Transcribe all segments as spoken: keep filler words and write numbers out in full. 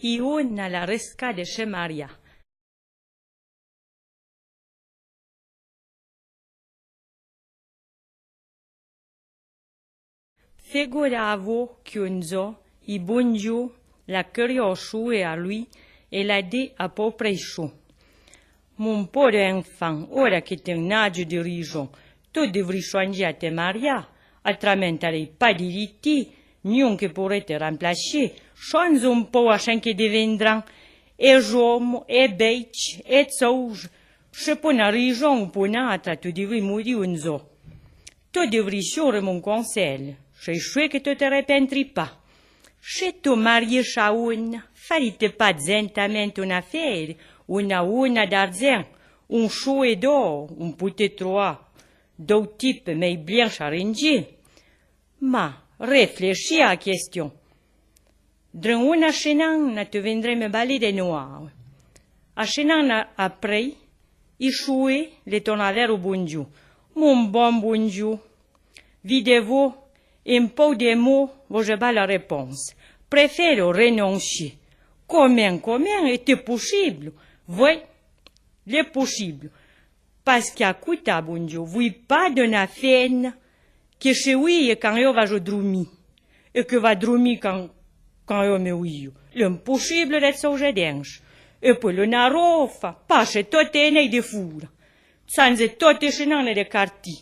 I ona la resca de se maria. Fegurâ-vo que un dzor i Bon Djo l'a querì choue a lui e l'a dé a pou prèi cho: Mon pôre enfan, ora que t'en adze de rijon, to devri chondjé a te mariâ, atramen t'arèi pa diriti nion que pourè te remplachè. Chondje un pou a chin que devendran, é j'omo, é béitse, é tsouze, che po na rijon ou po n'atra, to devri mouri un dzor. To devri siure mon consèl, che i choue que to te repentri pa. Che to mariè a ona, fari-te pa dzentamen ona fére, ona ona d'arzèn, un choue d'or, un poté troa dou tipe mèi bien arendjé. Ma reflechi a question. Drin ona chenanna te vendrè me balé de noa. A chenanna aprèi, i choue le torna vèr o Bon Djo: Mon bon Bon Djo, vide-vo, en pou de mo vo-je ba la reponse. Prefèro renonchè. Comen, comen, é-te possiblo? Vouè, l'è possiblo. Pasque acouta, Bon Djo, vouì pa d'ona fèna que che ouie can eo vajo dromi, é que va dromi can, can eo me ouio. L'è impossiblo de tsouze denche. É pouè l'è ona rofa, passe tote é nei de foura. Tsandze tote chenanne de carti.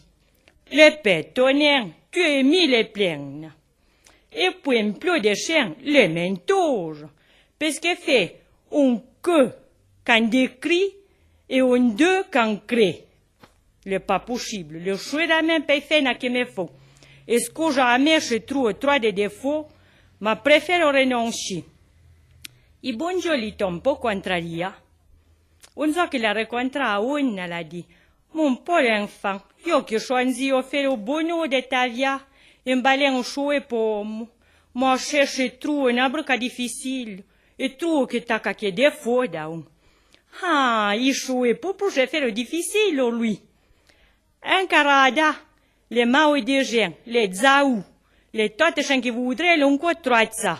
Le pè, tonen, tue mile plèna. É pouè en plo de chin, l'è mentojo, pesque fé un que can de cri é un de can cré. L'è pa possiblo, l'è chouramen pèi fèna que me fou. Escoja-me che trouo troa de defo, ma prefèro renonchè. I Bon Djo l'è un pou contrarià. Un dzor que l'a recontra a ona, l'a di: Mon pôre enfan, io que chondji o fére o bonor de ta via, en balen o choue po omo, ma che, che trouo ona bruca dificilo, é trouo que t'à caque defo daoun. Ah, i choue po, po che fére o dificilo, lui. Encarada, l'è mau de chin, l'è dzaou, l'è tote chin que voudrè l'on co troatsà.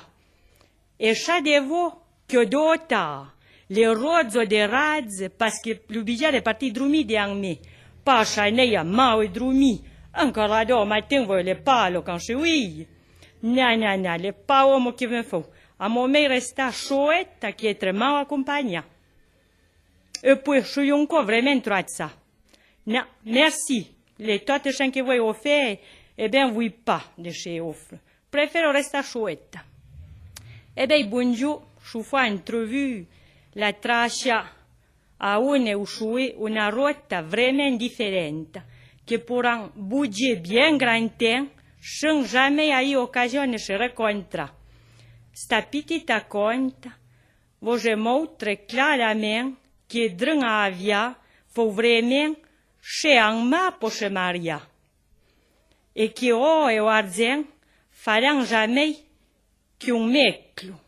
É cha de vo que dota, l'è rodzo de radze, pasque l'oblijà de parti dromi dean me. Passe a neia mau é dromi, encarada o matin vo l'è palo can che ouie. Na, na, na, l'è pa omo que me fou. Amo mèi restà choeta que étre mau acompagnà. É pouè, chouì on co vremen troatsà. Na, merci. L'è tote chin que vouè ofèi, é ben vouì pa de che ofre. Prefèro restà choeta. É ben i Bon Djo, chou foa entrevu, l'a tracha a ona é o choue ona rota vremen diferenta, que poran boudjé bien gran ten, chin jamèi aì ocasion de che recontra. Sta pitita conta vo-je moutre claramen que drin a via fou vremen che anmà po che marià. É que o é o arzèn faran jamèi que un meclo.